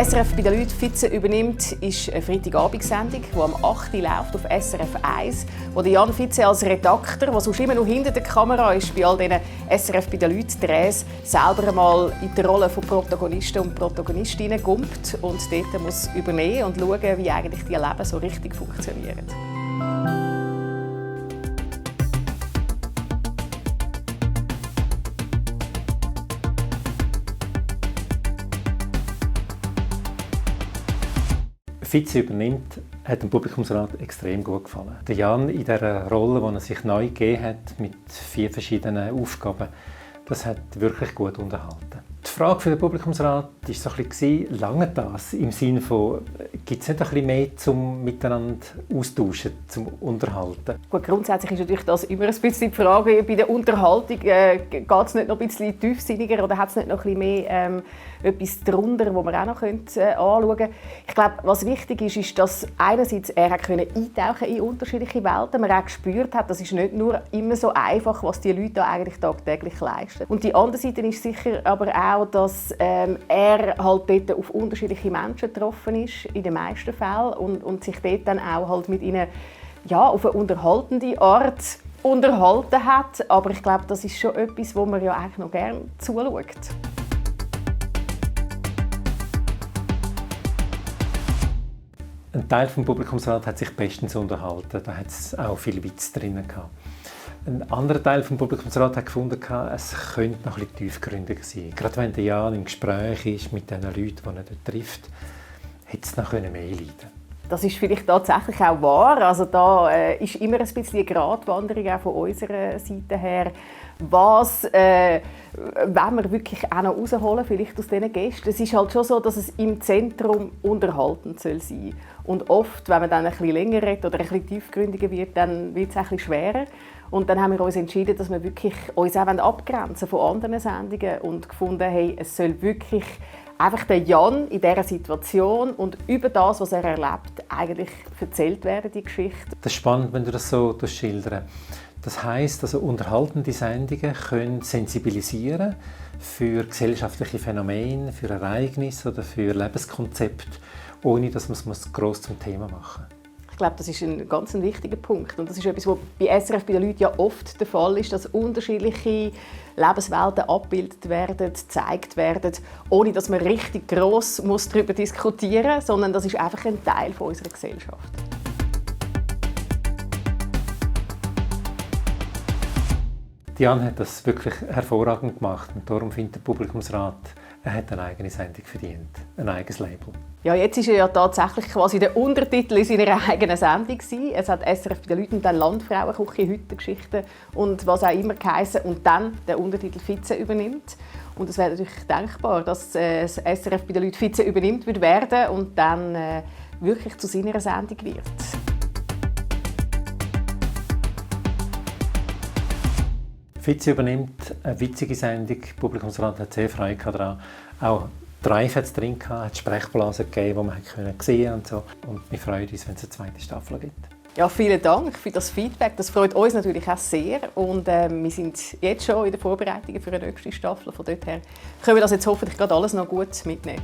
SRF bei den Leuten Vize übernimmt ist eine Freitagabendsendung, die am 8. Uhr läuft auf SRF 1, wo Jan Vize als Redakteur, der sonst immer noch hinter der Kamera ist, bei all diesen SRF bei den Leuten Drehs, selber einmal in die Rolle von Protagonisten und Protagonistinnen kommt und dort muss übernehmen und schauen, wie eigentlich die Leben so richtig funktionieren. Vize übernimmt, hat dem Publikumsrat extrem gut gefallen. Der Jan in dieser Rolle, die er sich neu gegeben hat, mit 4 verschiedenen Aufgaben, das hat wirklich gut unterhalten. Die Frage für den Publikumsrat war so ein bisschen, lange das im Sinne von, gibt es nicht ein bisschen mehr zum Miteinander austauschen, zum Unterhalten? Gut, grundsätzlich ist natürlich das immer ein bisschen die Frage, bei der Unterhaltung geht es nicht noch ein bisschen tiefsinniger oder hat es nicht noch ein bisschen mehr etwas darunter, das man auch noch anschauen könnte. Ich glaube, was wichtig ist, ist, dass einerseits er eintauchen in unterschiedliche Welten. Man auch gespürt hat, das ist nicht nur immer so einfach, was die Leute da eigentlich tagtäglich leisten. Und die andere Seite ist sicher aber auch, dass er halt dort auf unterschiedliche Menschen getroffen ist, in den meisten Fällen, und sich dort dann auch halt mit ihnen auf eine unterhaltende Art unterhalten hat. Aber ich glaube, das ist schon etwas, wo man ja eigentlich noch gerne zuschaut. Ein Teil des Publikumsrats hat sich bestens unterhalten. Da hat es auch viel Witz drin gehabt. Ein anderer Teil des Publikumsrats hat gefunden, es könnte noch ein bisschen tiefgründiger sein. Gerade wenn der Jan im Gespräch ist mit den Leuten, die er dort trifft, hätte es noch mehr leiden. Das ist vielleicht tatsächlich auch wahr. Also da ist immer ein bisschen eine Gratwanderung auch von unserer Seite her. Was wollen wir wirklich auch noch rausholen, vielleicht aus diesen Gästen? Es ist halt schon so, dass es im Zentrum unterhaltend sein soll. Und oft, wenn man dann ein bisschen länger redet oder ein bisschen tiefgründiger wird, dann wird es ein bisschen schwerer. Und dann haben wir uns entschieden, dass wir wirklich uns auch abgrenzen von anderen Sendungen und gefunden, hey, es soll wirklich einfach der Jan in dieser Situation und über das, was er erlebt, eigentlich erzählt werden, die Geschichte. Das ist spannend, wenn du das so schilderst. Das heisst, also unterhaltende Sendungen können sensibilisieren für gesellschaftliche Phänomene, für Ereignisse oder für Lebenskonzepte, ohne dass man es gross zum Thema machen muss. Ich glaube, das ist ein ganz wichtiger Punkt. Und das ist etwas, was bei SRF bei den Leuten ja oft der Fall ist, dass unterschiedliche Lebenswelten abgebildet werden, gezeigt werden, ohne dass man richtig gross darüber diskutieren muss, sondern das ist einfach ein Teil unserer Gesellschaft. Jan hat das wirklich hervorragend gemacht und darum findet der Publikumsrat, er hat eine eigene Sendung verdient, ein eigenes Label. Ja, jetzt ist er ja tatsächlich quasi der Untertitel in seiner eigenen Sendung gewesen. Es hat SRF bei den Leuten dann Landfrauenküche, Hüttengeschichten und was auch immer geheissen und dann der Untertitel Vize übernimmt. Und es wäre natürlich denkbar, dass das SRF bei den Leuten Vize übernimmt wird werden und dann wirklich zu seiner Sendung wird. Vize übernimmt eine witzige Sendung. Der Publikumsrat hat sehr Freude daran. Auch Drive hat es drin gehabt, hat Sprechblasen gegeben, die man sehen und so. Und wir freuen uns, wenn es eine zweite Staffel gibt. Ja, vielen Dank für das Feedback. Das freut uns natürlich auch sehr. Und wir sind jetzt schon in der Vorbereitung für eine nächste Staffel. Von dort her können wir das jetzt hoffentlich gerade alles noch gut mitnehmen.